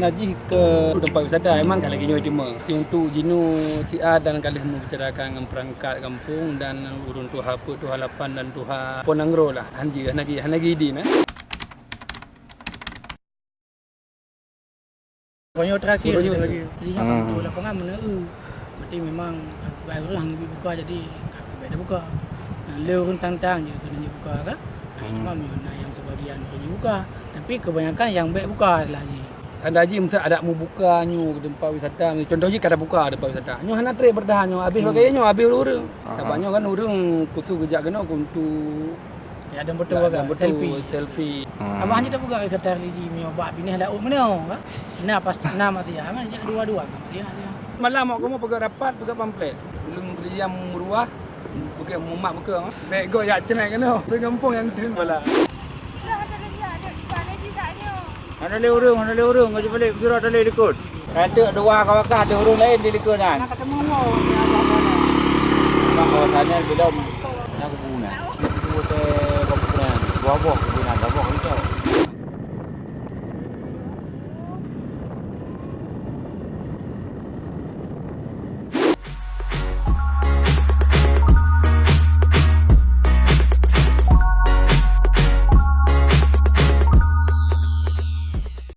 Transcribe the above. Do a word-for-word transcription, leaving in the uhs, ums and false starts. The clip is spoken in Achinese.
Nah, jih ke tempat wisata memang ka lagèe nyoe cuma untuk jinoe siat dan ka lheueh meubicarakan ngon perangkat gampông dan ureueng tuha peuet, tuha lapan dan tuha Po Nanggroe lah. Han jeuet, hana gi, hana gi idin, eh. Konyo terakhir, konyo terakhir. Jadi, siapa tu lapangan mana, eh. Berarti memang baru lah ngibi buka, jadi tak ada buka. Nah, le ureueng tang-tang je tu nyoe buka kan. Nah, cuma na yang sebagian tu buka. Tapi kebanyakan yang baik buka adalah ji. Sanda ji mesti ada mau buka nyoe ke tempat wisata. Contoh ji kada buka tempat wisata. Nyoe hana trép bertahan nyoe. Habis bagai nyoe, habis ureueng. Sabab nyoe kan ureueng khusus geujak keunoe untuk Ya, dan betul. Ya, dan betul, selfie. Selfie. Abang hanya dah buka wisata religi meunyoe bak Pineh laôt meunyoe, kan? Nah, pasti enam hari, ya. Aman jak dua-dua, kan? Ya, ya. Malam awak kamu peugah rapat, peugah pamflet. Ulun beri yang meruah, bukan mumat buka, ha? Baik go yak cenai kena. Beri gampong yang tin bala. Hana lé ureueng, hana lé ureueng, ka jibalek, sidroe dalé likot. Ka teuk dua ka wakah, ada ureueng laén di likot nyan. Bang, bahwasanya belum. Nak kubu na. Kubu teh kubu na. Buah-buah kubu na.